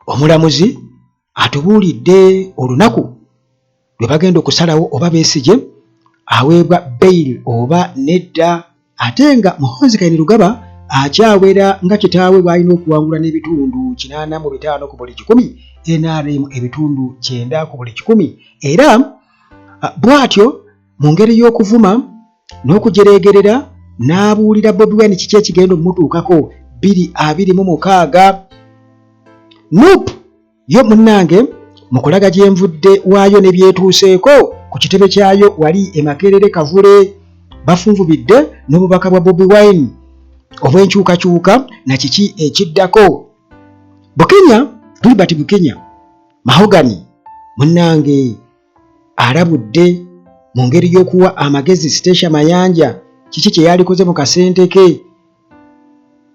Omulamuzi atubuulidde olunaku lwe bagenda okusalawo oba Besigye aweebwa bail oba nedda ate nga Muhoozi Kainerugaba akyawera nga kitaawe bw'alina okuwangula n'ebitundu 85 ku buli kikumi, NRM ebitundu 90 ku buli kikumi era bw'atyo mu ngeri y'okuvuma n'okujereegerera n'abuulira Bobi Wine kiki ekigenda omutuukako 2026. Nup yo munnange mu kulaga gye nvudde waayo ne byetuuseeko ku kitebe kyayo wali e Makerere Kavule bafunvubidde n'obubaka bwa Bobi Wine obw'enkyukakyuka na kiki ekiddako. Bukenya Gilbert Bukenya Mahogany munnange alabudde mu ngeri y'okuwa amagezi Stecia Mayanja kiki kye yalikoze mu kasente ke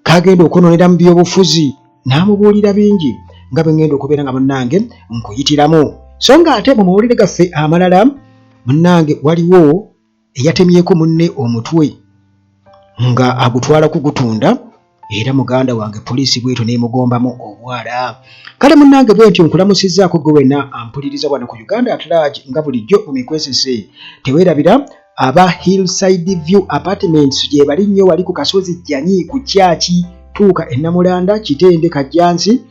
kagenda okwononera mu byobufuzi n'amubuulira bingi nga bwe ngenda okubeera nga munnange nkuyitiramu. So nga ate mu mawulire gaffe amalala munnange waliwo eyatemyeko munne omutwe nga agutwala kugutunda era muganda wange poliisi bwetyo n'emugombamu obwala. Kale munnange bwentyo nkulamusizzaako gwe wenna ampuliriza wano ku Uganda at large nga bulijjo mu mikwesese. Teweerabira aba Hillside View Apartments gyebali nnyo wali ku kasozi Jjanyi ku kyaki tuuka e Namulanda Kitende Kajjansi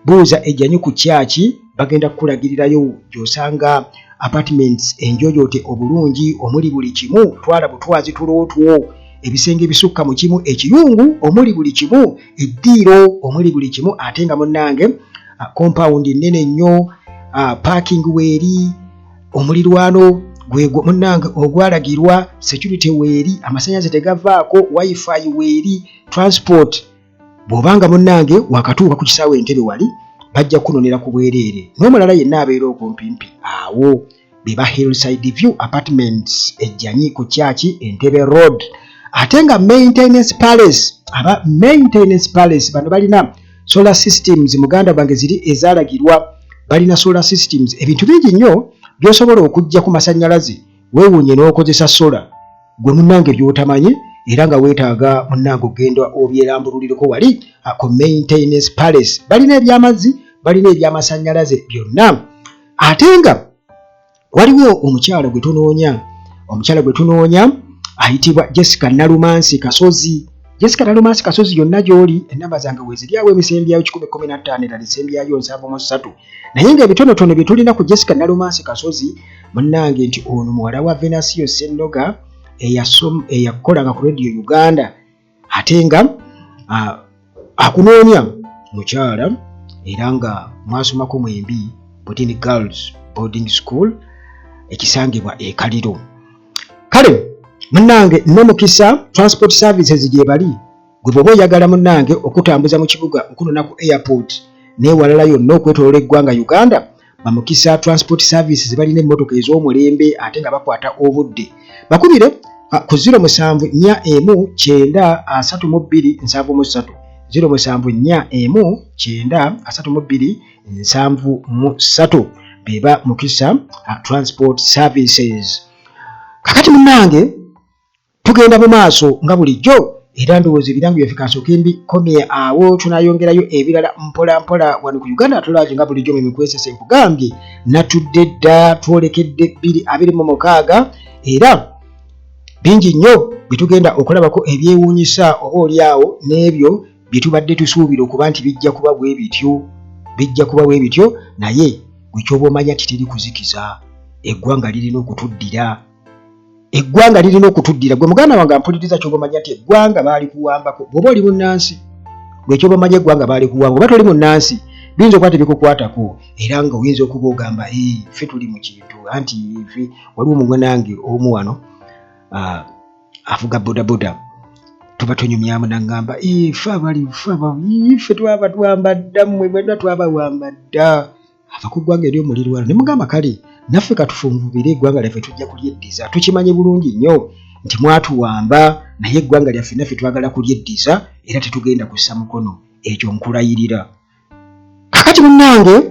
buuza ejjanyi ku kyaki bagenda kukulagirirayo gy'osanga apartments enjojote obulungi omuli buli kimu twala butwazi tulootwo ebisenge ebisukka mu kimu ekiyungu omuli buli kimu eddiiro omuli buli kimu ate nga munnange compound nnene nnyo parking weeri omulirwano gwegwo munnange ogwalagirwa security weeri amasannyalaze tegavaako wifi weeri transport Bw'oba nga munnange wakatuuka ku kisaawe Entebbe wali bajja kukunonera ku bwereere n'omulala yenna abeera okumpimpi awo. Be ba Hillside View Apartments e Jjanyi ku Kyaki Entebbe Road. Ate nga Maintenance Palace, aba Maintenance Palace bano balina solar systems muganda gwange ziri ezaalagirwa balina solar systems ebintu bingi nnyo by'osobola okuggya ku masannyalaze weewuunye n'okozesa solar. Gwe munnange by'otamanyi era nga weetaaga munnange okugenda obyerambululireko wali ku Maintenance Palace. Balina eby'amazzi, balina eby'amasannyalaze byonna. Ate nga waliwo omukyala gwe tunoonya, omukyala gwe tunoonya ayitibwa Jessica Nalumansi Kasozi. Jessica Nalumansi Kasozi yonna gy'oli ennamba zange weeziri awo emisembyayo 115 endala esembyayo 73. Naye ng'ebitonotono bye tulina ku Jessica Nalumansi Kasozi munnange nti ono muwala wa Venasio Ssennoga eyakolanga ku Radio Uganda ate nga akunoonya mukyala era nga mwasomako mwembi Butini Girls Boarding School ekisangibwa e Kaliro. Kale munnange n'omukisa Transport Services gyebali Gwe bw'oba oyagala munnange okutambuza mu kibuga okunona ku airport n'ewalala yonna okwetoloola eggwanga Uganda, Bamukisa Transport Services balina emmotoka ez'omulembe ate nga bakwata obudde. Bakubire ku 07 41 92 73, 07 41 92 73 be ba Mukisa Transport Services. Kakati munnange Tugenda mu maaso nga bulijjo era ndowooza ebirango byaffe kansooke mbikomye awo tunayongerayo ebirala mpola mpola wano ku Uganda at Large nga bulijjo mu mikwesese nkugambye natudde dda twolekedde 2026 era bingi nnyo bye tugenda okulabako ebyewuunyisa oba oli awo n'ebyo bye tubadde tusuubira okuba nti bijja kuba bwe bityo bijja kuba bwe bityo naye gwe ky'oba omanya nti teri kuzikiza eggwanga lirina okutuddira. Eggwanga lirina okutuddira. Gwe muganda wange ampuliriza kyoba omanya nti eggwanga baalikuwambako. Bw'oba oli munnansi, gwe kyoba omanya eggwanga baalikuwamba. Oba toli munnansi, biyinza okuba tebikukwatako era nga oyinza okuba ogamba ffe tuli mu kintu anti ffe waliwo omunange omu wano avuga bodaboda tuba tunyumyamu nangamba ffe abali ffe twaba twamba dda mmwe mwenna twabawamba dda. Ava ku ggwanga ery'omulirwano ne mugamba kale naffe katufunvubire eggwanga lyaffe tujja kulyeddiza tukimanye bulungi nnyo nti mwatuwamba naye eggwanga lyaffe naffe twagala kulyeddiza era tetugenda kussa mukono ekyo nkulayirira. Kakati munnange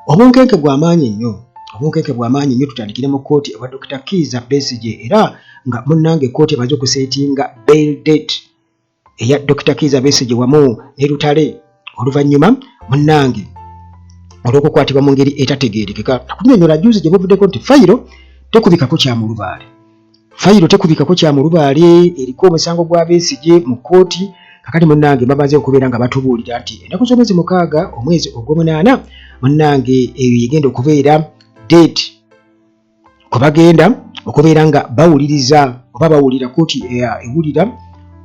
obunkenke bwa maanyi nnyo obunkenke bwa maanyi nnyo tutandikire mu kkooti ewa Dokita Kiiza Besigye era nga munnange kkooti emaze okuseetinga bail date eya Dokita Kiiza Besigye wamu ne Lutale oluvannyuma munnange olw'okukwatibwa mu ngeri etategeerekeka. Nakunyonyola juzi gye buvuddeko nti fayiro tekubikako kya mulubaale, fayiro tekubikako kya mulubaale eriko omusango gwa Besigye mu kkooti. Kakati munnange bamaze okubeera nga batubuulira nti ennaku z'omwezi 6 omwezi ogw'omunaana, munnange eyo yegenda okubeera date kwe bagenda okubeera nga bawuliriza oba bawulira kkooti ewulira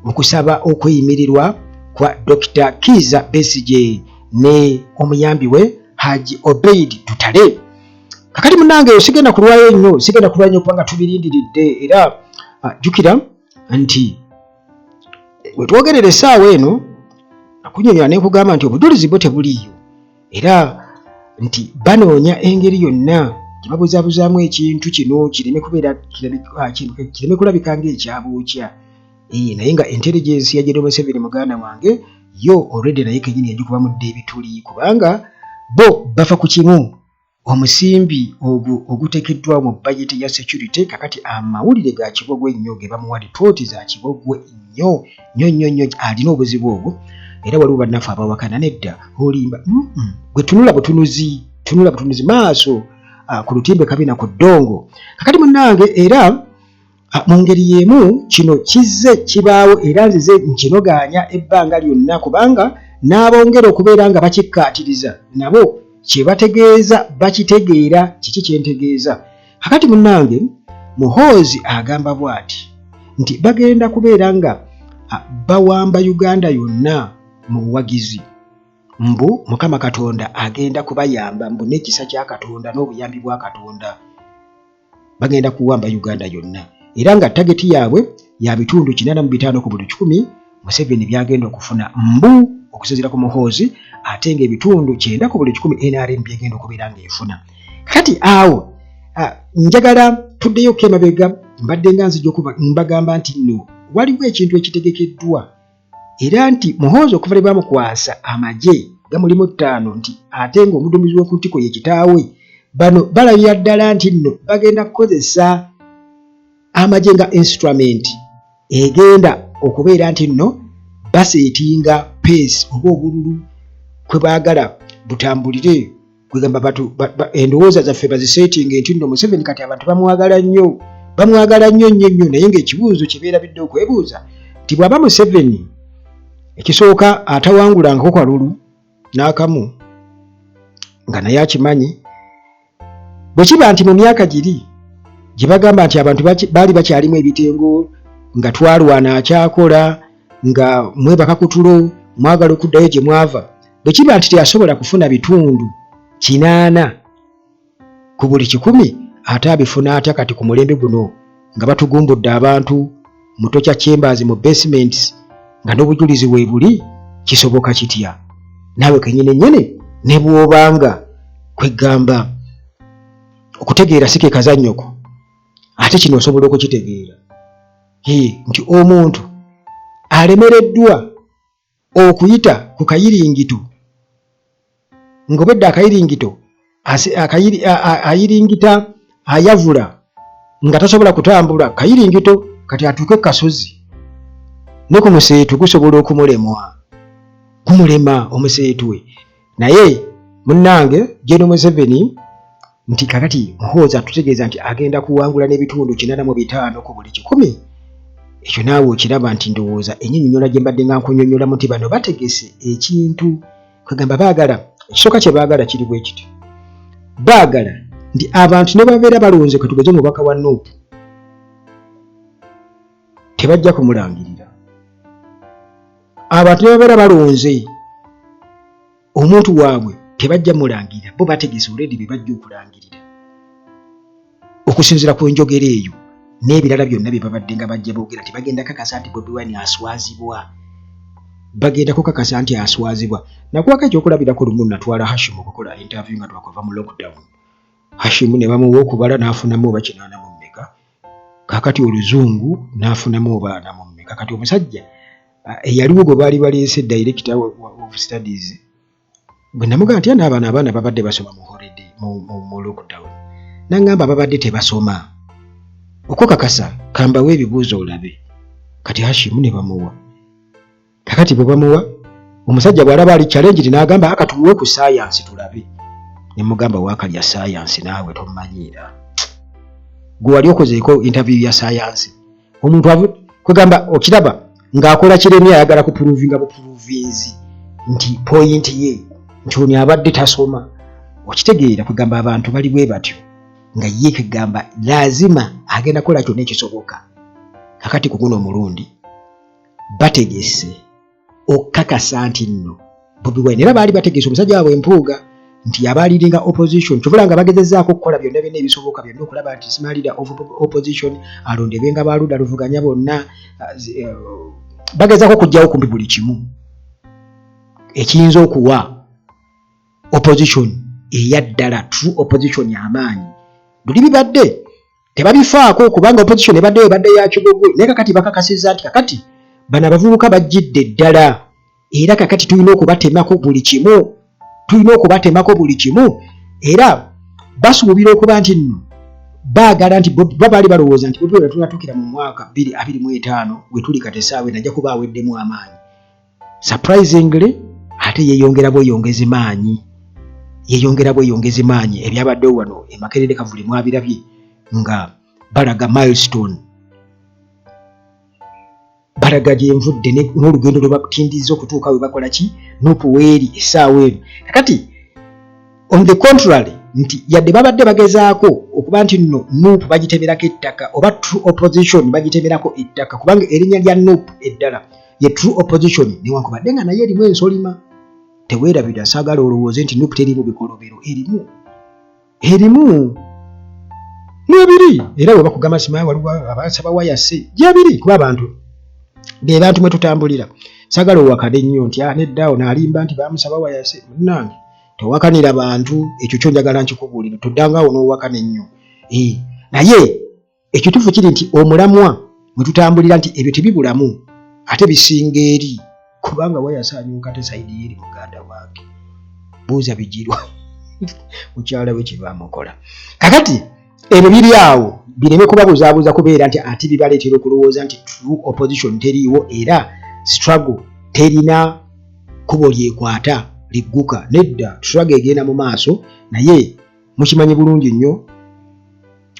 okusaba okweyimirirwa kwa Dokita Kiiza Besigye ne omuyambi we Haji Obeid Tutale. Kakati munnange eyo sigenda kulwayo nnyo, sigenda kulwayo nnyo kubanga tubirindiridde era jjukira nti wetwogerera essaawa eno nakunyonyola ne nkugamba nti obujulizi bwo tebuliiyo era nti banoonya engeri yonna gye babuzabuzaamu ekintu kino kireme kubeera kireme kulabika ng'ekyabookya. Naye nga intelligence ya General Museveni muganda wange yo already naye kenyini yagikubamu dda ebituli kubanga bo bafa ku kimu omusimbi ogwo oguteekeddwa mu bajeti ya security. Kakati amawulire ga kibogwe nnyo ge bamuwa, lipooti za kibogwe nnyo nnyo nnyo nnyo, alina obuzibu obwo. Era waliwo bannaffe abawakana nedda olimba, gwe tunula butunuzi, tunula butunuzi maaso ku lutimbe kabina ku ddongo. Kakati munnange era mu ngeri y'emu kino kizze kibaawo era nzize nkinogaanya ebbanga lyonna kubanga n'abongera okubeera nga bakikkaatiriza nabo kye bategeeza bakitegeera kiki kye ntegeeza. Kakati munnange Muhoozi agamba bw'ati nti bagenda kubeera nga bawamba Uganda yonna mu buwagizi mbu Mukama Katonda agenda kubayamba mbu n'ekisa kya Katonda n'obuyambi bwa Katonda bagenda kuwamba Uganda yonna era nga tageti yaabwe ya bitundu 85 ku buli kikumi Museveni by'agenda okufuna mbu okusinziira ku Muhoozi ate ng'ebitundu 90 ku buli kikumi NRM by'egenda okubeera ng'efuna. Kati awo njagala tuddeyoko emabega, mbadde nga nzija okuba mbagamba nti nno waliwo ekintu ekitegekeddwa era nti Muhoozi okuva lwe bamukwasa amagye gamulimu ttaano nti ate ng'omuduumizi w'oku ntikko ye kitaawe, bano balabira ddala nti nno bagenda kukozesa amagye nga instrument egenda okubeera nti nno baseetinga pace oba obululu kwe baagala butambulire. Kwegamba batu endowooza zaffe baziseetinge nti nno Museveni kati abantu bamwagala nnyo, bamwagala nnyo nnyo nnyo, naye ng'ekibuuzo kye beerabidde okwebuuza nti bw'aba Museveni ekisooka atawangulangako kalulu n'akamu nga naye akimanyi, bwe kiba nti mu myaka giri gye bagamba nti abantu baali bakyalimu ebitengo nga twalwana akyakola nga mwebaka ku tulo mwagala okuddayo gye mwava, bwe kiba nti teyasobola kufuna bitundu 80 ku buli kikumi, ate abifuna atya kati ku mulembe guno nga batugumbudde abantu mu torture chambers, mu basements, nga n'obujulizi weebuli? Kisoboka kitya? Naawe kenyini nnyini ne bw'obanga kwegamba okutegeera si ke kazannyoko, ate kino osobola okukitegeera nti omuntu alemereddwa okuyita ku kayiringito ng'obwedda akayiringito ayiringita ayavula nga tasobola kutambula kayiringito, kati atuuke kasozi ne ku museetwe gusobola okumulemwa, gumulema omuseetwe. Naye munnange General Museveni nti kakati Muhoozi atutegeeza nti agenda kuwangula n'ebitundu 85 ku buli kikumi, ekyo naawe okiraba nti ndowooza ennyinnyonnyola gye mbadde nga nkunyonnyolamu nti bano bategese ekintu kwegamba baagala ekisooka kye baagala kiri bwe kiti, baagala nti abantu ne babeera balonze katugeze omubaka wa Nuupu tebajja kumulangirira, abantu ne babeera balonze omuntu waabwe tebajja mulangirira, bo bategese already be bajja okulangirira okusinziira ku njogera eyo n'ebirala byonna bye babadde nga bajja boogera nti bagenda kakasa nti Bobi Wine aswazibwa, bagenda kukakasa nti aswazibwa. Nakuwako ekyokulabirako lumu natwala Hashim okukola interview nga twakava mu lockdown, Hashim ne bamuwa okubala n'afunamu oba 80 mu mmeka, kaakati oluzungu n'afunamu oba 40 mu mmeka. Kati omusajja eyaliwo gwe baali baleese, director of studies, bwe namugamba nti ana abaana abaana babadde basoma mu holiday mu lockdown, nangamba babadde tebasoma, okukakasa kambawe ebibuuzo olabe. Kati Hashim ne bamuwa, kakati bwe bamuwa omusajja bw'alaba ali challenge n'agamba akatuwe ku science tulabe. Ne mugamba waakalya saayansi naawe tommanyiira. Gwe wali okozeeko interview ya saayansi? Omuntu kwegamba okiraba ng'akola kiremye, ayagala kupuruvinga bupuruvinzi nti point ye nti ono abadde tasoma. Okitegeera? Kwegamba abantu bali bwe batyo nga ye kwegamba lazima agenda kukola kyonna ekisoboka. Kakati ku guno omulundi bategese okukakasa nti nno Bobi Wine, era baali bategese omusajja waabwe Mpuuga nti yaba leadinga opposition, kyovula nga bagezezaako okukola byonna byonna ebisoboka byonna okulaba nti sima leader of opposition alondebwe nga baludda luvuganya bonna. Bagezaako okuggyawo kumpi buli kimu ekiyinza okuwa opposition eyaddala, true opposition, amaanyi. Luli bibadde tebabifaako kubanga opposition ebadde ebadde ya kigogwe, naye kakati bakakasizza nti kakati bano abavubuka bajjidde ddala, era kakati tulina okubatemako buli kimu, tulina okubatemako buli kimu. Era basuubira okuba nti nno baagala nti ba baali balowooza nti Bobi Wine tunatuukira mu mwaka 2025 we tuli kati essaawa eno ajja kuba aweddemu amaanyi. Surprisingly, ate yeeyongera bweyongezi maanyi, yeeyongera bweyongezi maanyi. Ebyabaddewo wano e Makerere Kavule mwabirabye nga balaga milestone, balaga gyenvudde n'olugendo lwe batindiza okutuuka we bakola ki n'opuweeri essaawa eno. Kakati on the contrary, nti yadde babadde bagezaako okuba nti nno NUP bagitemerako ettaka oba true opposition bagitemerako ettaka, kubanga erinnya lya NUP eddala ye true opposition, newankubadde nga naye erimu ensolima. Teweerabira, saagala olowooze nti NUP terimu bikolobero, erimu, erimu mwebiri. Era bwe bakugamba simanyi waliwo abasaba wayase, gyebiri, kuba abantu be bantu mwe tutambulira. Saagala owakane nnyo nti ah, nedda, ono alimba nti bamusaba wayase. Munnange, towakanira bantu, ekyo kyo njagala nkikubuulire, toddangaawo n'owakana ennyo. Naye ekituufu kiri nti omulamwa mwe tutambulira nti ebyo tebibulamu, ate bisinga eri, kubanga wayase anyuka te side yeri muganda wange, buuza Bigirwa mukyala we kyebamukola. Kakati ebyo biri awo bireme kubabuzaabuza kubeera nti ate bibaleetera okulowooza nti true opposition teriiwo era struggle terina kubo lyekwata ligguka. Nedda, struggle egenda mu maaso. Naye mukimanyi bulungi nnyo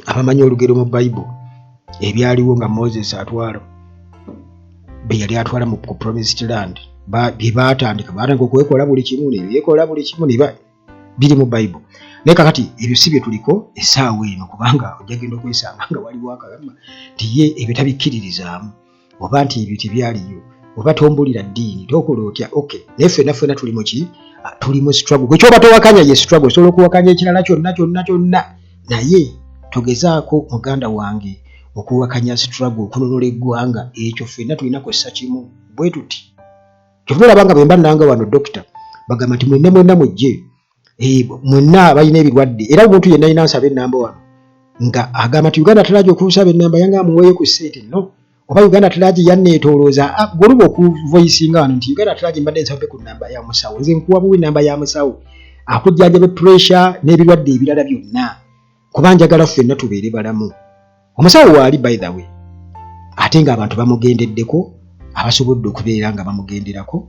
abamanyi olugero mu Bible, ebyaliwo nga Moses atwala be yali atwala mu ku promised land, bye baatandika, baatandika okwekola buli kimu ne beekola buli kimu ne biri mu Bible. Naye kakati ebyo si bye tuliko essaawa eno, kubanga ojja genda okwesanga nga waliwo akagamba nti ye ebyo tabikkiririzaamu, oba nti ebyo tebyaliyo, oba tombulira ddiini, tokola otya. Okay, naye ffenna ffenna tuli muki? Tuli mu struggle. Gwe kyoba towakanya ye struggle, osobola okuwakanya ekirala kyonna kyonna kyonna, naye togezaako muganda wange okuwakanya struggle okununula eggwanga. Ekyo ffenna tulina kussa kimu bwe tuti. Kyova olaba nga bwe mba nanga wano dokita bagamba nti mwenna mwenna mujje, mwenna balina ebirwadde, era omuntu yenna alina nsaba ennamba wano nga agamba nti Uganda at Large okunsaba ennamba yange amuweeyo ku ssente no, oba Uganda at Large yanneetolooza. Gwe oluba okuvoicinga wano nti Uganda at Large mbadde nsabbe ku nnamba ya musawo, nze nkuwa buwi nnamba ya musawo akujjanjaba pressure n'ebirwadde ebirala byonna, kuba njagala ffenna tubeere balamu. Omusawo waali, by the way, ate ng'abantu bamugendeddeko, abasobodde okubeera nga bamugenderako,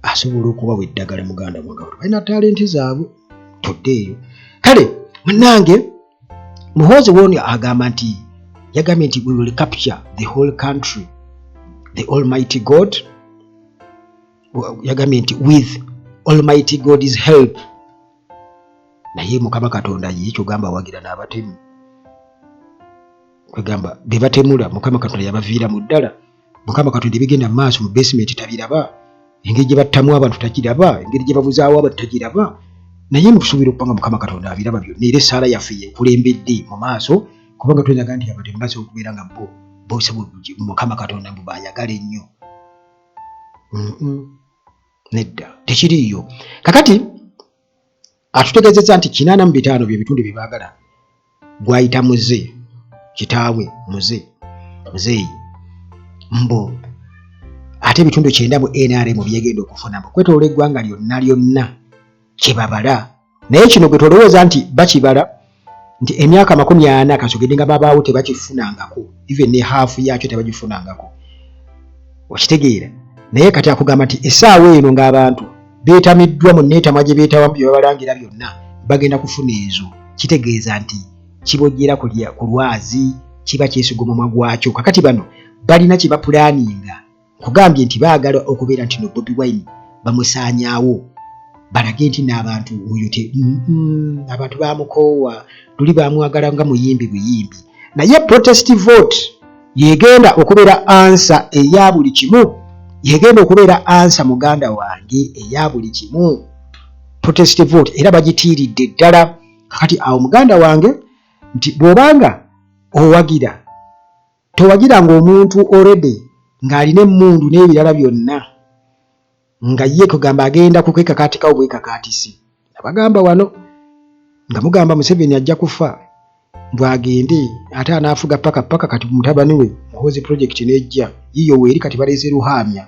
asobola okubawa eddagala. Muganda wange, abantu balina talenti zaabwe, tuddeeyo. Kale munnange, Muhoozi wooni agamba nti yagambye nti we will capture the whole country, the almighty God, yagambye nti with almighty God's help. Naye Mukama Katonda ye kyogamba awagira n'abatemu, kwegamba be batemula Mukama Katonda yabaviira mu ddala. Mukama Katonda ebigenda mu maaso mu basement tabiraba, engeri gye battamu abantu takiraba, engeri gye babuzaawo abantu tagiraba. Naye mutusuubira okuba nga Mukama Katonda abiraba byonna, era essaala yaffe yekulembedde mu maaso, kubanga twenaga nti abatemu basobola okubeera nga bo bose Mukama Katonda mbu bayagala ennyo. Nedda, tekiriiyo. Kakati atutegeezezza nti 85 bye bitundu bye baagala, gwayita muze kitaawe muze muzeeyi mbu ate ebitundu 90 mu NRM byegenda okufuna mbu kwetoloola eggwanga lyonna lyonna kyebabala. Naye kino gwe tolowooza nti bakibala nti emyaka 40 kasogedde nga babaawo tebakifunangako, even ne half yakyo tebagifunangako, okitegeera? Naye kati akugamba nti essaawa eno ng'abantu beetamiddwa mu neetamwa gye beetawamu, bye babalangira byonna Bagenda kufuna ezo. Kitegeeza nti kibojjera ku lwazi, kiba kyesiga omumwa gwakyo. Kakati bano balina kye bapulaninga. Nkugambye nti baagala okubeera nti no Bobi Wine bamusaanyaawo, balage nti n'abantu oyo te abantu bamukoowa, luli bamwagala nga muyimbi buyimbi. Naye protest vote yegenda okubeera ansa eya buli kimu, yegenda okubeera ansa, muganda wange, eya buli kimu. Protest vote era bagitiiridde ddala. Kakati awo, muganda wange, nti bw'obanga owagira, towagira ng'omuntu already ng'alina emmundu n'ebirala byonna, nga ye kugamba agenda kukwekakaatikawo bwekakaatisi. Abagamba wano nga mugamba Museveni ajja kufa, bwagende ate anaafuga paka paka. Kati mutabani we Muhoozi project nejja yiyo weeri. Kati baleese Ruhamya,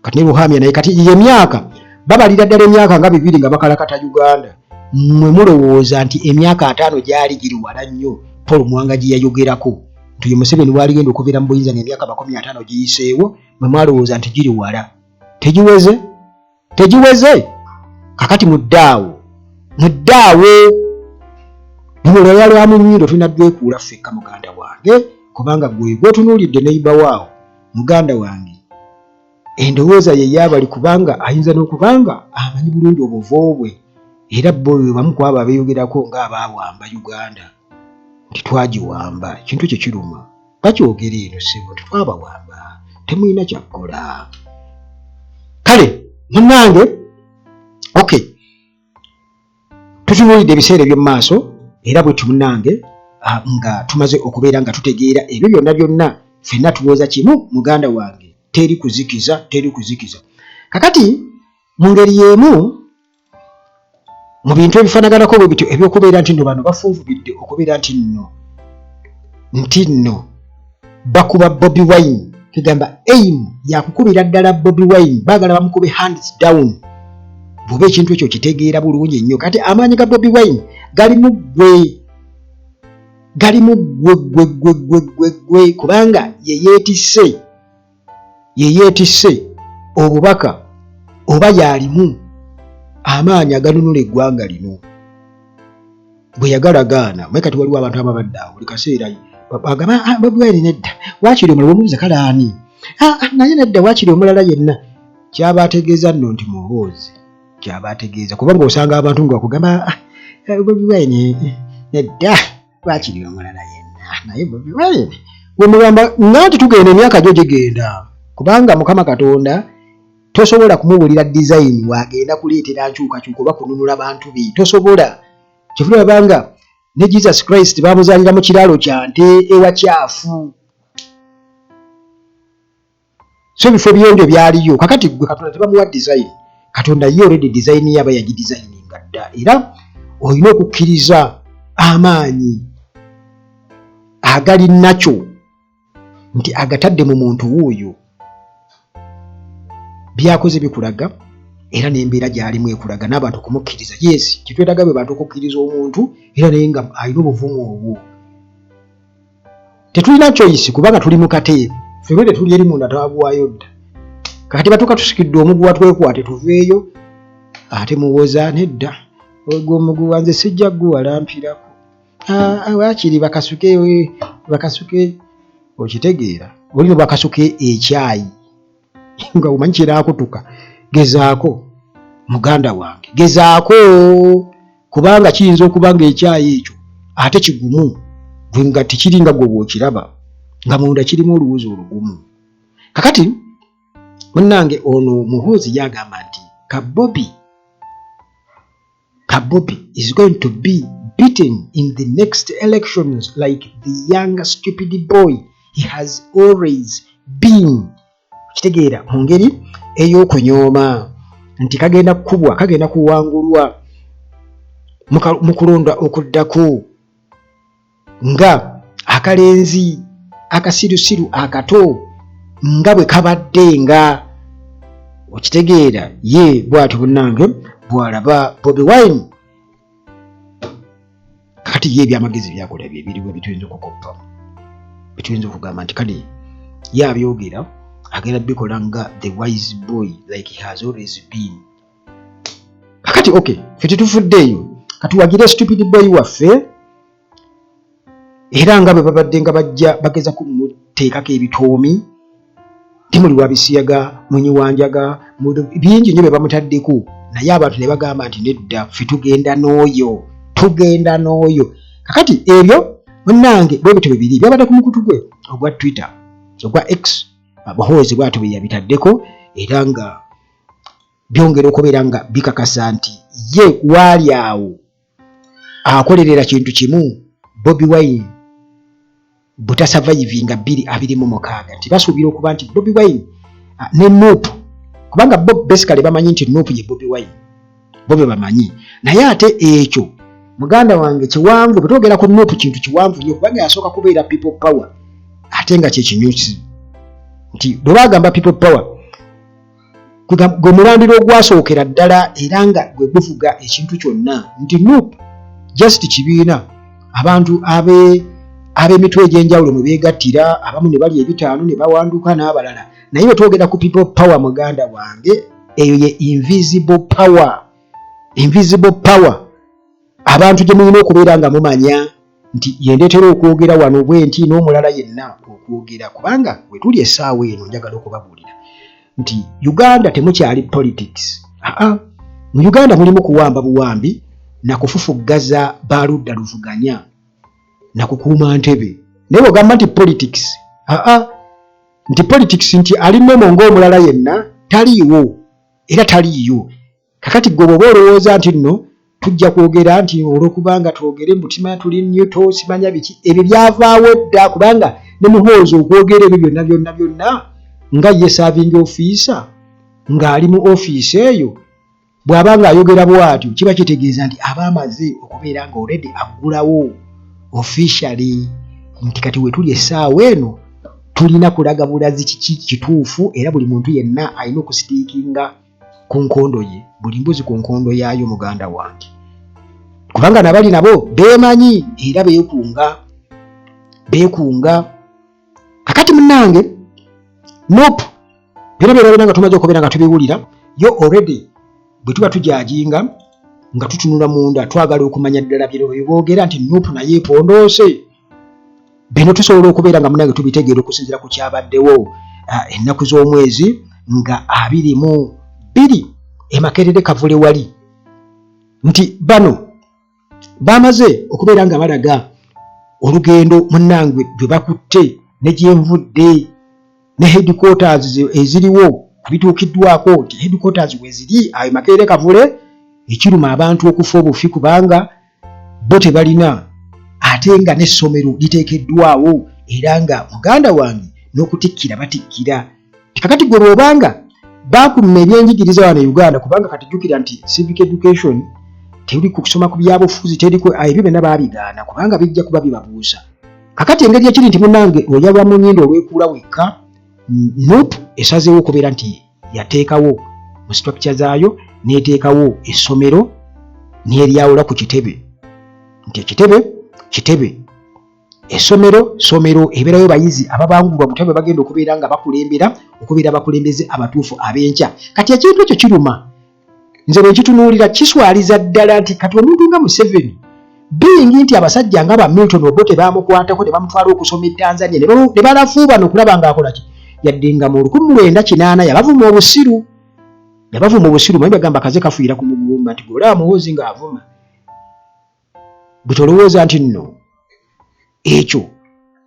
kati ne Ruhamya naye kati ye emyaka babalira ddala emyaka nga 2 nga bakalakata Uganda. Mmwe mulowooza nti emyaka 50 gyali giri wala nnyo. Paul Muwanga gye yayogerako nti ye Museveni waligenda okuviira mu buyinza ng'emyaka 50 giyiseewo, mwe mwalowooza nti giri wala. Tegiweze, tegiweze. Kakati muddaawo, muddaawo, luno lwaya lwa mu nnyindo, tulina dwekuula ffekka, muganda wange, kubanga gwe gwotunuulidde neiba waawo, muganda wange, endowooza ye yaabali, kubanga ayinza n'okubanga amanyi bulungi obuvo bwe. Era bo be bamu ku abo abeeyogerako ng'abaawamba Uganda, nti twagiwamba. Ekintu ekyo kiruma, bakyogera eno, ssebo, nti twabawamba, temulina kyakkola. Kale munnange, okay, tutunuulidde ebiseera eby'omu maaso. Era bwe munnange, nga tumaze okubeera nga tutegeera ebyo byonna byonna, ffenna tulowooza kimu, muganda wange, teri kuzikiza, teri kuzikiza. Kakati mu ngeri y'emu, mu bintu ebifaanaganako bwe bityo ebyokubeera nti nno bano bafunvubidde okubeera nti nno bakuba Bobi Wine, kegamba aim yakukubira ddala Bobi Wine, baagala bamukube hands down. Bw'oba ekintu ekyo kitegeera bulungi nnyo, kati amaanyi ga Bobi Wine gali mu ggwe, gali mu ggwe, ggwe, ggwe, ggwe, ggwe, ggwe, kubanga ye yeetisse, ye yeetisse obubaka oba yalimu amaanyi aganunula eggwanga lino bwe yagalagaana. Naye kati waliwo abantu ababadde awo buli kaseera agamba, "Ah, Bobi Wine nedda, waakiri omulala." Omubuuza kale ani? "Ah, ah, naye nedda, waakiri omulala yenna." Kyaba ategeeza nno nti Muhoozi kyaba ategeeza, kubanga osanga abantu nga bakugamba, "Ah, Bobi Wine nedda, waakiri omulala yenna, naye Bobi Wine." Bwemugamba nga nti tugenda, emyaka gyo gigenda, kubanga Mukama Katonda tosobola kumubuulira design wagenda kuleetera nkyukakyuka oba kununula bantu be, tosobola. Kyevulabanga ne Jesus Christ bamuzaalira mu kiraalo kya nte ewakyafu, so ebifo byendyo byaliyo. Kakati gwe Katonda tebamuwa design. Katonda ye already design ye aba yagidesigninga dda, era olina okukkiriza amaanyi agali nakyo nti agatadde mu muntu wuuyo. Byakoze bikulaga, era n'embeera gy'alimu ekulaga, n'abantu okumukkiriza. Yes, kitwetaaga bwe bantu okukkiriza omuntu, era naye nga alina obuvumu obwo. Tetulina choice kubanga tuli mu kateebe ffenna, tetuli eri munda, twaguwayo dda. Kati batuuka tusikidde omuguwa, twekwate tuveeyo. Ate muwoza nedda, ogwo omuguwa nze sijja guwalampirako. Ah, ah, waakiri bakasuke, bakasuke. Okitegeera, olina bakasuke ekyayi nga omanyi kiraakutuka. Gezaako, muganda wange, gezaako, kubanga kiyinza okuba nga ekyayi ekyo ate kigumu, gwe nga tekiringa gwe bw'okiraba nga munda kirimu oluwuzi olugumu. Kakati munnange, ono Muhoozi yagamba nti ka Bobi is going to be beaten in the next elections like the young stupid boy he has always been. Kitegeera mu ngeri ey'okunyooma nti kagenda kukubwa, kagenda kuwangulwa mu kulonda okuddako nga akalenzi akasirusiru akato nga bwe kabadde. Nga okitegeera, ye bw'atyo munnange bw'alaba Bobi Wine. Kakati ye ebyamagezi byakola bye biriwo bituyinza okukoppa, bituyinza okugamba nti kale ye abyogera agenda bikola nga the wise boy like he has always been. Kakati okay, ffe tetufuddeeyo. Katuwagire stupid boy waffe, era nga bwe babadde nga bajja bageza kumuteekako ebitoomi, timuli wa bisiyaga, munyi wa njaga, bingi nnyo bye bamutaddeko, naye abantu ne bagamba nti nedda, ffe tugenda n'oyo, tugenda n'oyo. Kakati ebyo munnange bwe bityo bwe biri, byabadde ku mukutu gwe ogwa Twitter, ogwa X. Muhoozi bw'atyo bwe yabitaddeko, era nga byongera okubeera nga bikakasa nti ye waali awo akolerera kintu kimu, Bobi Wine butasavayivinga 2026, nti basuubira okuba nti Bobi Wine ne NUP, kubanga bo basically bamanyi nti NUP ye Bobi Wine, bo be bamanyi. Naye ate ekyo muganda wange kiwanvu, bwe twogera ku NUP kintu kiwanvu nnyo, kubanga yasooka kubeera People Power, ate nga kyekinyusi nti bwe bagamba People Power gwe mulandiro ogwasookera ddala, era nga gwe gufuga ekintu kyonna, nti NUP just kibiina abantu ab'emitwe egy'enjawulo mwe beegattira, abamu ne balya ebitaano ne bawanduka n'abalala. Naye bwe twogera ku People Power, muganda wange, eyo ye invisible power, invisible power abantu gye mulina okubeera nga mumanya nti yendeetera okwogera wano bwe nti n'omulala yenna okwogera, kubanga we tuli essaawa eno njagala okubabuulira nti Uganda temukyali politics. Aa, mu Uganda mulimu kuwamba buwambi na kufufuggaza baludda luvuganya na kukuuma ntebe. Naye bw'ogamba nti politics, aa, nti politics nti ali normal ng'omulala yenna, taliiwo era taliiyo. Kakati gwe bw'oba olowooza nti nno tujja kwogera nti olwokubanga twogere mutima tuli neutral, simanya biki, ebyo byavaawo dda, kubanga ne Muhoozi okwogera ebyo byonna byonna byonna nga ye serving officer ng'ali mu ofiisi eyo, bw'aba ng'ayogera bw'atyo kiba kitegeeza nti aba amaze okubeera nga already aggulawo officially nti kati we tuli essaawa eno tulina kulaga bulazi kiki kituufu, era buli muntu yenna alina okusitiikinga ku nkondo ye, buli mbuzi ku nkondo yaayo, muganda wange, kubanga nabali nabo beemanyi era beekunga beekunga. Kakati munnange, NUP byonna byonna byonna nga tumaze okubeera nga tubiwulira, yo already bwe tuba tujajinga nga tutunula munda, twagala okumanya ddala bino bye boogera nti NUP naye epondoose. Bino tusobola okubeera nga munange tubitegeera okusinziira ku kyabaddewo ennaku z'omwezi nga 22 e Makerere Kavule wali, nti bano bamaze okubeera nga balaga olugendo munnange lwe bakutte ne gyenvudde ne headquarters eziriwo kubituukiddwako, nti headquarters weziri ayo Makerere Kavule. Ekiruma abantu okufa obufi kubanga bo tebalina, ate nga n'essomero liteekeddwawo, era nga muganda wange n'okutikkira batikkira. Kakati gwe bw'obanga baakuluma ebyenjigiriza wano e Uganda, kubanga kati jjukira nti civic education teri kusoma ku byabufuzi, teri ebyo byonna baabigaana kubanga bijja kuba bibabuusa. Kakati engeri ekiri nti munnange oyalwa mu nnyindo olwekuula wekka, NUP esazeewo okubeera nti yateekawo mu structure zaayo n'eteekawo essomero n'eryawula ku kitebe, nti ekitebe kitebe, essomero somero, ebeerayo bayizi ababangulwa butya bwe bagenda okubeera nga bakulembera, okubeera abakulembeze abatuufu ab'enkya. Kati ekintu ekyo kiruma nze bwe nkitunuulira, kiswaliza ddala nti kati omuntu nga Museveni, being nti abasajja nga ba Milton Obote bamukwatako ne bamutwala okusoma e Tanzania ne balafuubana okulaba ng'akola ki, yadde nga mu 1980 yabavuma obusiru, yabavuma obusiru. Manyi bagamba kaze kafuira ku mugumba, nti gweolaba Muhoozi ng'avuma bwe tolowooza nti nno ekyo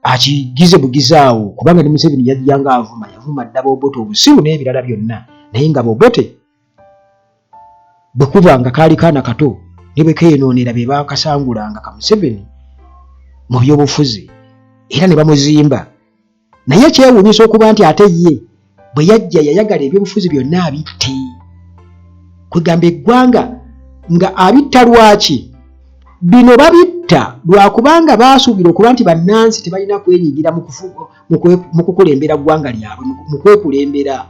akigize bugizaawo, kubanga ne Museveni yajja ng'avuma, yavuma dda Bobote obusiru n'ebirala byonna. Naye nga Bobote bwe kuba nga kaali kaana kato ne bwe keenoonera be baakasangulanga ka Museveni mu byobufuzi era ne bamuzimba. Naye kyewuunyisa okuba nti ate ye bwe yajja yayagala ebyobufuzi byonna abitte, kwegamba eggwanga nga abitta. Lwaki bino babitta? Lwakubanga baasuubira okuba nti bannansi tebalina kwenyigira mu kukulembera ggwanga lyabwe, mu kwekulembera,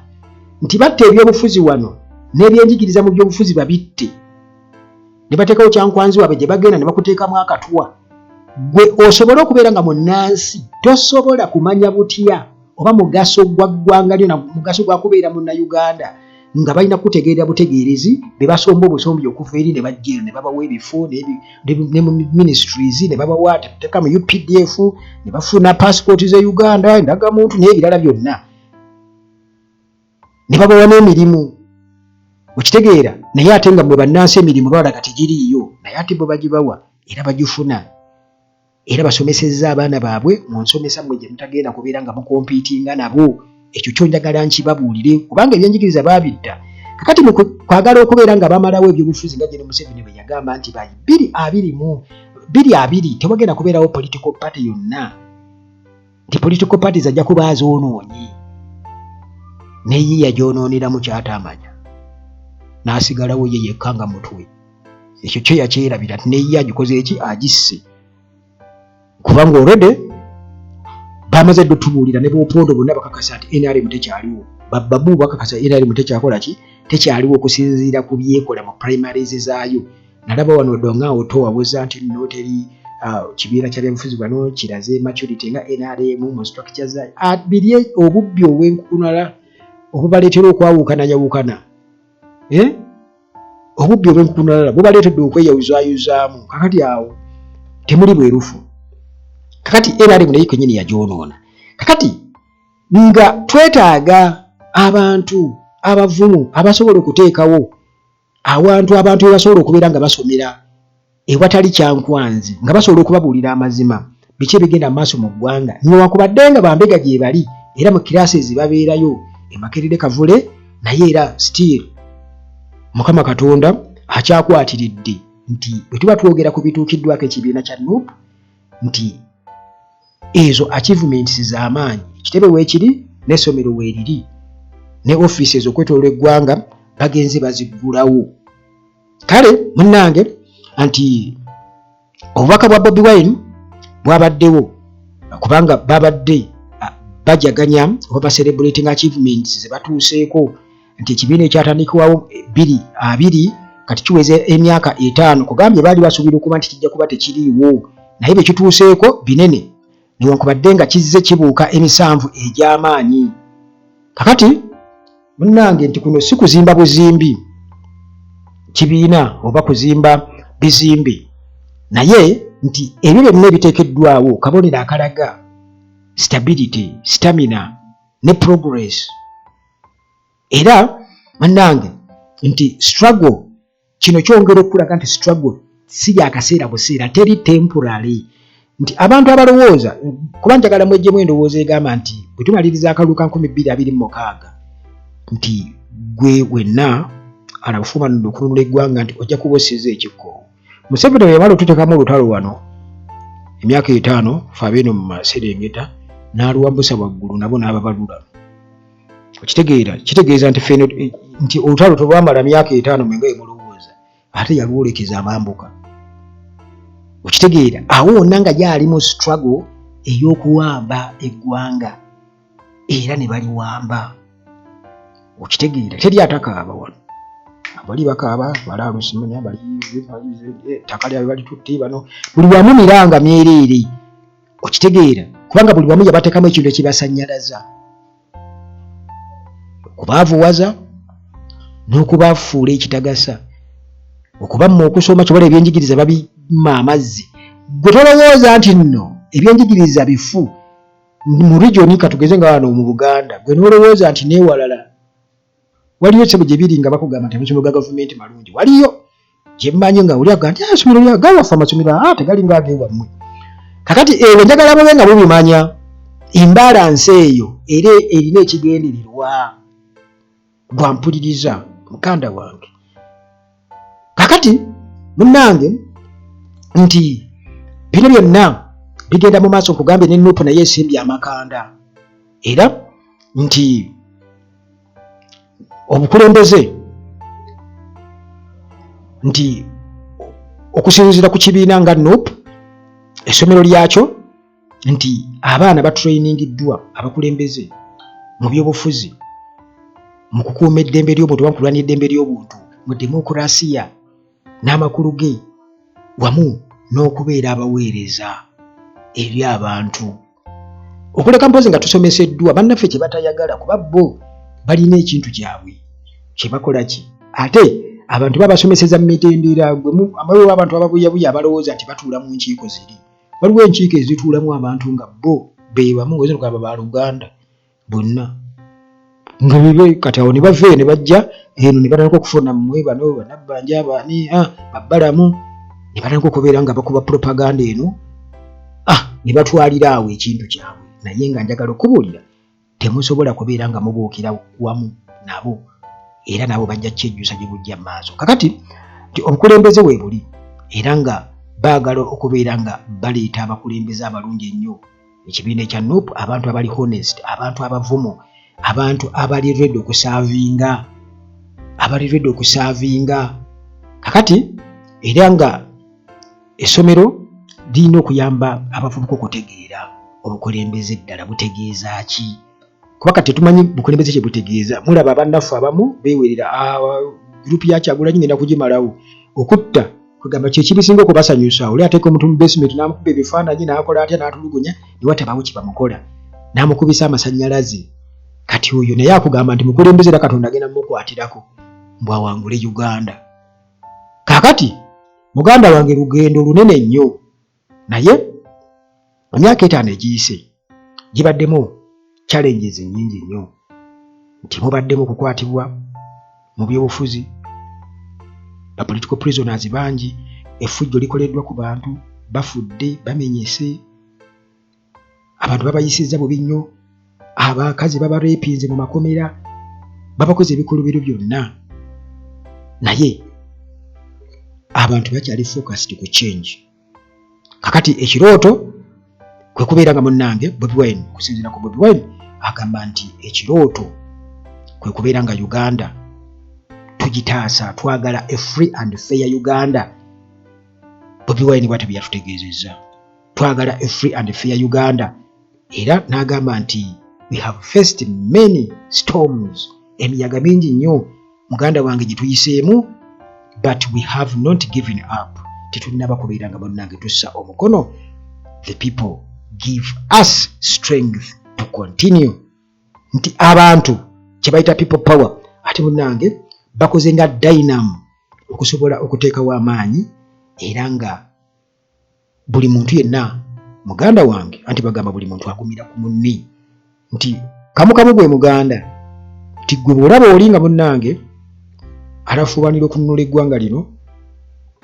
nti batta ebyobufuzi wano n'ebyenjigiriza mu byobufuzi babitte ne bateekawo kyankwanzi waabwe gye bagenda ne bakuteekamu akatwa gwe osobole okubeera nga munnansi tosobola kumanya butya oba mugaso gwa ggwanga lyo na mugaso gwa kubeera munnayuganda. nga balina kutegeerera butegeerezi be basomba obusombi okuva eri ne bajja eno ne babawa ebifo ne mu ministries ne babawa teeka mu UPDF ne bafuna passport ze Uganda, endagamuntu n'ebirala byonna ne babawa n'emirimu, okitegeera? Naye ate nga mwe bannansi emirimu balaga tegiriiyo, naye ate bo bagibawa era bagifuna era basomesezza abaana baabwe mu nsomesa mmwe gye mutagenda kubeera nga mukompiitinga nabo. Ekyo kyo njagala nkibabuulire kubanga ebyenjigiriza baabidda. Kakati mu kwagala okubeera nga bamalawo ebyobufuzi nga Gen Museveni bwe yagamba nti by bbiri abiri mu bbiri abiri tewagenda kubeerawo political party yonna, nti political parties ajja kuba azoonoonye, naye yagyonooneramu ky'ataamanya n'asigalawo ye yekka nga mutwe. Ekyo kyo yakyerabira nti neye agikoze eki agisse, kubanga already bamaze dde otubuulira ne b'Opondo bonna bakakasa nti NRM tekyaliwo, bababu bakakasa NRM tekyakola ki, tekyaliwo okusinziira ku byekola mu primaries zaayo. Nalaba wano Odonga Otto wabuza nti nno teri kibiina kya byabufuzi wano kiraze maturity nga NRM mu structure zaayo. Biri obubbi obw'enkukunala obubaleetera okwawukanayawukana, eh? Obubbi obw'enkukunala bubaleetedde okweyawuzaayuzaamu. Kakati awo temuli bwerufu. Kakati NRM naye kenyini yagyonoona. Kakati nga twetaaga abantu abavumu abasobola okuteekawo awantu abantu we basobola okubeera nga basomera ewatali kyankwanzi, nga basobola okubabuulira amazima biki ebigenda mu maaso mu ggwanga, newankubadde nga bambega gye bali era mu classes babeerayo e Makerere Kavule, naye era still Mukama Katonda akyakwatiridde nti bwe tuba twogera ku bituukiddwako ekibiina kya NUP, nti ezo achievements z'amaanyi, ekitebe weekiri n'essomero weeriri ne offices okwetooloola eggwanga bagenze baziggulawo. Kale munnange, nti obubaka bwa Bobi Wine bwabaddewo kubanga babadde bajaganya oba bacelebrating achievements ze batuuseeko, nti ekibiina ekyatandikibwawo 2020 kati kiweza emyaka 5. Kugambye baali basuubira okuba nti kijja kuba tekiriiwo, naye bye kituuseeko binene newankubadde nga kizze kibuuka emisanvu egy'amaanyi. Kakati munnange, nti kuno si kuzimba buzimbi kibiina oba kuzimba bizimbe, naye nti ebyo byonna ebiteekeddwawo kabonero akalaga stability, stamina ne progress. Era munnange, nti struggle kino kyongera okulaga nti struggle si yakaseera buseera, teri temporary, nti abantu abalowooza, kuba njagala mwejjemu endowooza egamba nti bwe tumaliriza akalulu ka 2026 nti gwe wenna alabufuumanudde okununula eggwanga, nti ojja kuba osiza ekikko. Museveni bwe yamala otuteekamu olutalo wano emyaka 5, fe abeeno mu maserengeta n'aluwambusa waggulu nabo n'ababalula, okitegeera? Kitegeeza nti feno nti olutalo tolwamala myaka 5 mwenga emulowooza, ate yalwolekeza amambuka, okitegeera? Awo wonna nga gyali mu struggle ey'okuwamba eggwanga era ne baliwamba, okitegeera? Teri atakaaba wano, abali bakaaba balaalusimanya bali ettaka lyabwe balitutte bano, buli wamu miranga myereere, okitegeera? Kubanga buli wamu yabateekamu ekintu ekibasanyalaza, okubaavuwaza n'okubafuula ekitagasa, okubamma okusoma. Kyobola ebyenjigiriza babimma amazzi. Gwe tolowooza nti nno ebyenjigiriza bifu mu region, katugeze nga wano mu Buganda, gwe n'olowooza nti neewalala waliyo sebo gye biri nga bakugamba nti amasomero ga gavumenti malungi. Waliyo gyemmanyi nga oli agamba nti essomero gawaffe amasomero tegalinga agewammwe. Kakati ebyo njagala mube nga mubimanya, imbalance eyo era erina ekigendererwa. Gwampuliriza mukanda wange, kakati munnange, nti bino byonna bigenda mu maaso. Nkugambye ne NUP naye esimbye amakanda, era nti obukulembeze nti okusinziira ku kibiina nga NUP, essomero lyakyo, nti abaana batrainingiddwa abakulembeze mu byobufuzi, mu kukuuma eddembe ly'obuntu oba mu kulwanya eddembe ly'obuntu, mu demokurasiya n'amakulu ge, wamu n'okubeera abaweereza eri abantu. Okuleka mpozi nga tusomeseddwa bannaffe kye batayagala, kuba bo balina ekintu kyabwe. Kyebakola ki? Ate abantu babasomeseza mu mitendera. Waliwo abantu ababuyabuya abalowooza nti batuula mu nkiiko ziri. Waliwo enkiiko ezituulamu abantu nga bo be bamu, oyinza okugamba ba luganda bonna nga bebe. Kati awo ne bava eyo ne bajja eno ne batandika okufuna mmwe bano banabbanja baani, babbalamu, ne batandika okubeera nga bakuba propaganda eno, ne batwalira awo ekintu kyabwe. Naye nga njagala okubuulira, temusobola kubeera nga mubuukira wamu nabo, era nabo bajja kyejjusa gye bujja mu maaso. Kakati nti obukulembeze weebuli, era nga baagala okubeera nga baleeta abakulembeze abalungi ennyo ekibiina ekya NUP, abantu abali honest, abantu abavumu, abantu abali ready okuservinga, abali ready okuservinga. Kakati era nga essomero lirina okuyamba abavubuka okutegeera obukulembeze ddala butegeeza ki, kuba kati tetumanyi bukulembeze kye butegeeza. Mulaba bannaffe abamu beewerera, gurupu ya Kyagulanyi ngenda kugimalawo, okutta kwegamba kyekibisinga okubasanyusa. Oli ateeka omuntu mu basement n'amukuba ebifaananyi, n'akola atya, n'atulugunya, ne watabaawo kye bamukola, n'amukubisa amasannyalaze. Kati oyo naye akugamba nti mukulembeze, era Katonda agenda mumukwatirako mbwawangule Uganda. Kaakati muganda wange, lugendo lunene nnyo, naye emyaka 5 egiyise gibaddemu challenges nnyingi nnyo, nti mubaddemu okukwatibwa mu byobufuzi, ba political prisoners bangi, effujjo likoleddwa ku bantu, bafudde, bamenyese, abantu babayisizza bubi nnyo, abakazi babarepinze mu makomera, babakoze ebikolobero byonna, naye abantu bakyali focused ku change. Kakati ekirooto kwe kubeera nga munnange Bobi Wine, okusinziira ku Bobi Wine, agamba nti ekirooto kwe kubeera nga Uganda tugitaasa, twagala a free and fair Uganda. Bobi Wine bwatyo bye yatutegeezezza, twagala a free and fair Uganda. Era n'agamba nti we have faced many storms, emiyaga mingi nnyo muganda wange gye tuyiseemu, but we have not given up, tetulinaba kubeera nga bannange tussa omukono. The people give us strength to continue, nti abantu kye bayita people power, ate munnange bakoze nga dynamo okusobola okuteekawo amaanyi, era nga buli muntu yenna, muganda wange, anti bagamba buli muntu agumira ku munne, nti kamukamu gwe muganda, nti gwe bw'olaba oli nga munnange alafuubanira okununula eggwanga lino,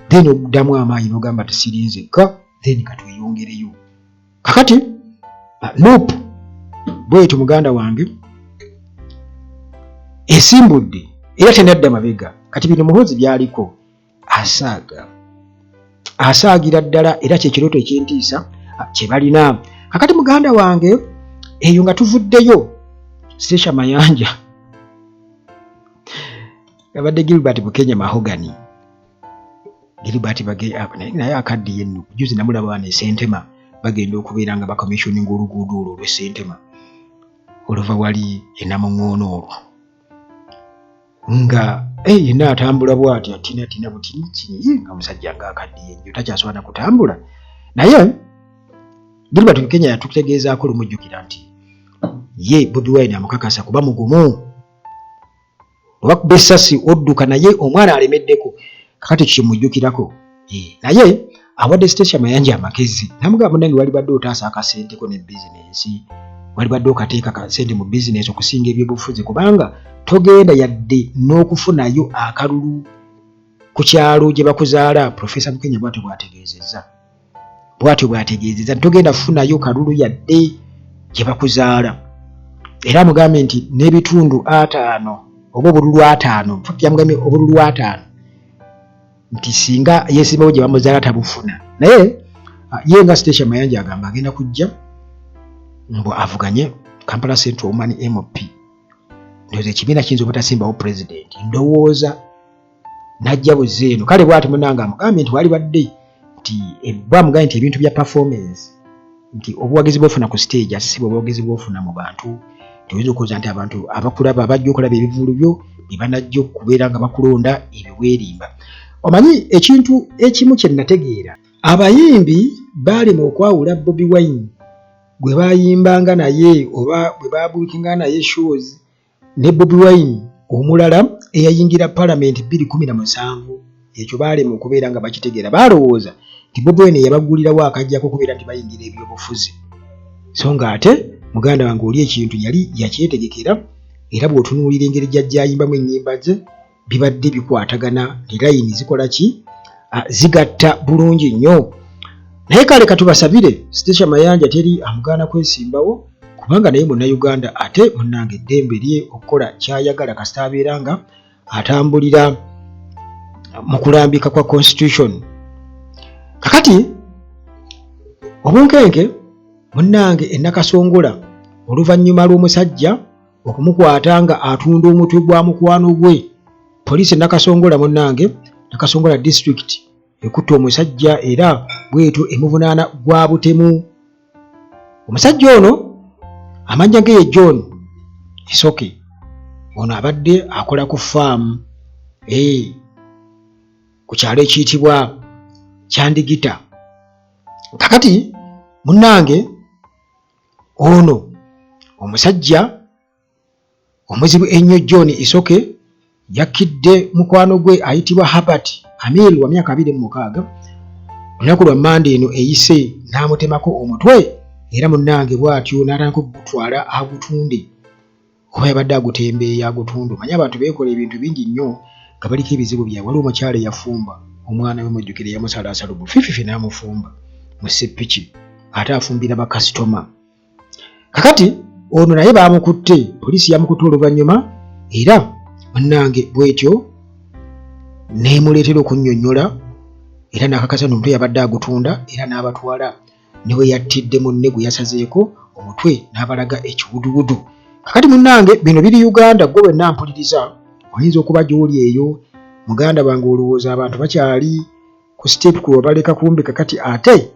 then oddamu amaanyi n'ogamba tesirinzekka, then katweyongereyo. Kakati NUP bwetyo muganda wange esimbudde era tenadda mabega. Kati bino Muhoozi byaliko asaaga, asaagira ddala, era kyekirooto ekyentiisa kye balina. Kakati muganda wange, eyo nga tuvuddeyo, Stecia Mayanja abadde Gilbert Bukenya Mahogany, Gilbert naye akaddiye nno. Juzi namulaba wano esentema, bagenda okubeera nga bacommissioninga oluguudo olwo olw'esentema oluva wali enamuŋŋoono, olwo nga yenna atambula bw'ati atinatina butinikinyi, nga musajja nga akaddiye nnyo, takyasobola na kutambula. Naye Gilbert Bukenya yatutegeezaako lumujjukira nti ye Bobi Wine amukakasa kuba mugumu, obakuba essasi odduka, naye omwana alemeddeko. Kakati ekyo kyemujjukirako. Naye awadde Stecia Mayanja amagezi, namugamba munnange, walibadde otaasa akasenteko ne bizinensi, walibadde okateeka kasente mu bizinensi okusinga ebyobufuzi, kubanga togenda yadde n'okufunayo akalulu ku kyalo gye bakuzaala. Profesa Bukenya bwatyo bw'ategeezezza, bwatyo bw'ategeezezza nti togenda kufunayo kalulu yadde gye bakuzaala. Era amugambye nti n'ebitundu 50 oba obululu 50, infact yamugambye obululu 50, nti singa yeesimbawo gye bamuzaala tabufuna. Naye ye nga Stecia Mayanja agamba agenda kujja mbu avuganye Kampala Central Woman MP. Ndowooza ekibiina kiyinza obutasimbawo pulezidenti, ndowooza najja buzze eno. Kale bwati munange amugambye nti walibadde nti bwamugambye nti ebintu bya performance, nti obuwagizi bwofuna ku stage ate si bwe obuwagizi bwofuna mu bantu, nti oyinza okulowooza nti abantu abakulaba abajja okulaba ebivulu byo be banajja okubeera nga bakulonda, ebyo weerimba. Omanyi ekintu ekimu kye nategeera, abayimbi baalema okwawula Bobi Wine gwe bayimbanga naye oba bwe babuukinga naye shows ne Bobi Wine omulala. eyayingira palamenti 2017. Ekyo baalema okubeera nga bakitegeera, baalowooza nti Bobi Wine yabaggulirawo akajjako okubeera nti bayingira ebyobufuzi, so nga ate muganda wange oli ekintu yali yakyetegekera. Era bw'otunuulira engeri gy'ajja ayimbamu ennyimba ze, bibadde bikwatagana ne layini zikola ki, zigatta bulungi nnyo. Naye kale katubasabire, Stecia Mayanja teri amugaana kwesimbawo, kubanga naye Munnayuganda, ate munnange eddembe lye okukola ky'ayagala kasita abeera nga atambulira mu kulambika kwa constitution. Kakati obunkenke munnange e Nakasongola oluvannyuma lw'omusajja okumukwata nga atunda omutwe gwa mukwano gwe. Poliisi e Nakasongola munnange, Nakasongola district, ekutte omusajja era bwetyo emuvunaana gwa butemu. Omusajja ono amannya ge ye John Isoke. Ono abadde akola ku faamu ku kyalo ekiyitibwa Kyandigita. Kakati munnange ono omusajja omuzibu ennyo John Isoke yakkidde mukwano gwe ayitibwa Herbert Amir wa myaka 26 olunaku lwa Mmande eno eyise n'amutemako omutwe, era munnange bw'atyo n'atandika okugutwala agutunde, oba yabadde agutembeeya agutunde. Omanyi abantu beekola ebintu bingi nnyo nga baliko ebizibu byabwe. Waliwo omukyala eyafumba omwana we, mujjukire, yamusalaasala obufiififi n'amufumba mu ssepiki, ate afumbira bakasitoma. Kakati ono naye baamukutte, poliisi yamukutte oluvannyuma, era munnange bwetyo n'emuleetera okunnyonnyola era n'akakasa nti omutwe yabadde agutunda, era n'abatwala ne we yattidde munne gwe yasazeeko omutwe n'abalaga ekiwuduwudu. Kakati munnange bino biri Uganda, ggwe wenna mpuliriza oyinza okuba gy'oli eyo muganda wange olowooza abantu bakyali ku siteepu kwe wabaleka, kumbe kakati ate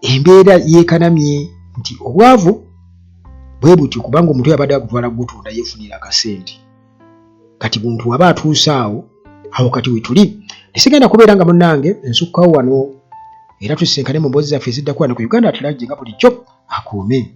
embeera yeekanamye nti obwavu bwe butyo, kubanga omutwe yabadde agutwala kugutunda yeefunira akasente. Kati buntu waba atuuse awo awo kati wetuli tesigenda kubeera nga munnange nsukkawo wano, era tusisinkane mu mboozi zaffe eziddako wano ku Uganda at Large nga bulijjo. Akuume.